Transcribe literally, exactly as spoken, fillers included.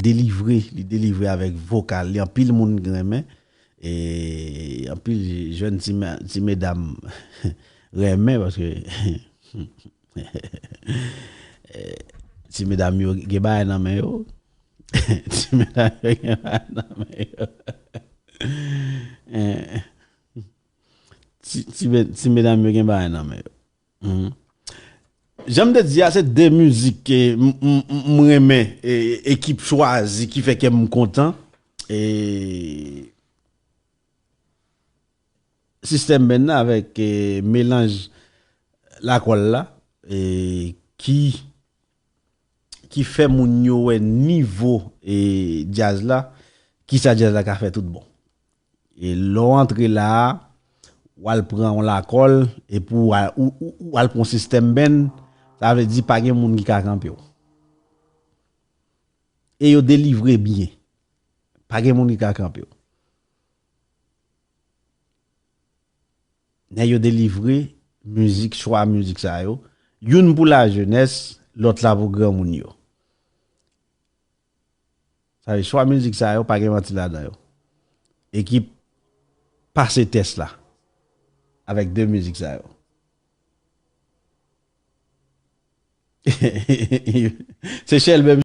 Delivre, li delivre avèk vokal li, anpil moun renmen. E anpil jèn ti, ma- ti medam renmen, paske ti medam yo gen bagay nan men yo. Ti medam yo gen bagay nan men yo. Eh, ti, ti, me- ti medam yo gen bagay nan men yo. Mhm. Jan m te di a, se de mizik ke m, m, m, m renmen, e, ekip chwazi, ki fè kè m kontan. E sistèm band nan avèk, e, melanj lakòl la, e, ki, ki fè moun yo wè nivo, e, djaz la, kisa djaz la ka fè tout bon. E lè w antre la a, w al pran yon lakòl, epi w al, ou, ou, ou al pran yon sistèm band, sa vle di pa gen moun ki ka kanpe w. E yo delivre byen. Pa gen moun ki ka kanpe w. Nèg yo delivre mizik, chwa mizik sa yo. Youn pou lajenès, lòt la pou granmoun yo. Sa vle chwa mizik sa yo, pa gen manti ladan yo. Ekip pase tès la avèk de mizik sa yo. Se Chèlbè